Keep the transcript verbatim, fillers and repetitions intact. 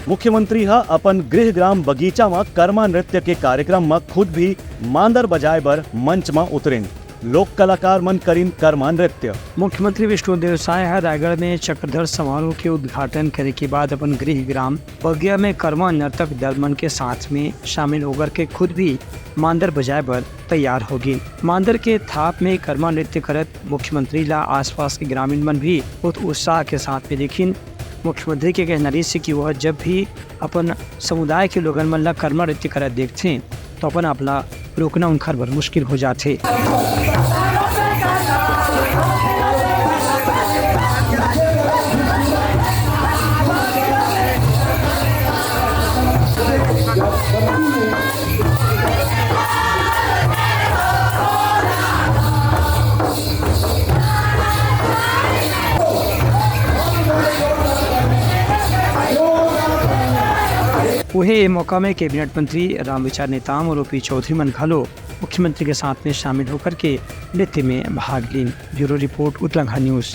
मुख्यमंत्री ह अपन गृह ग्राम बगीचा म करमा नृत्य के कार्यक्रम म खुद भी मांदर बजाए बर मंच म उतरिन। लोक कलाकार मन करिन करमा नृत्य। मुख्यमंत्री विष्णुदेव साय ह रायगढ़ में चक्रधर समारोह के उद्घाटन करे के बाद अपन गृह ग्राम बगिया में करमा नर्तक दल मन के साथ में शामिल होकर के खुद भी मांदर बजाए बर तैयार होगिन। मांदर के थाप में करमा नृत्य करत मुख्यमंत्री ला आसपास के ग्रामीण मन भी बहुत उत्साह के साथ में देखिन। मुख्यमंत्री के कहना रहिस कि वह जब भी अपन समुदाय के लोगन मन ला करमा नृत्य करत देखथे, तो अपन आप ला रोकना उनखर बर मुश्किल हो जाथे। उहे ए मौका में कैबिनेट मंत्री रामविचार नेताम और ओपी चौधरी मन घलो मुख्यमंत्री के साथ में शामिल होकर के नृत्य में भाग लीन। ब्यूरो रिपोर्ट, उतलंघा न्यूज।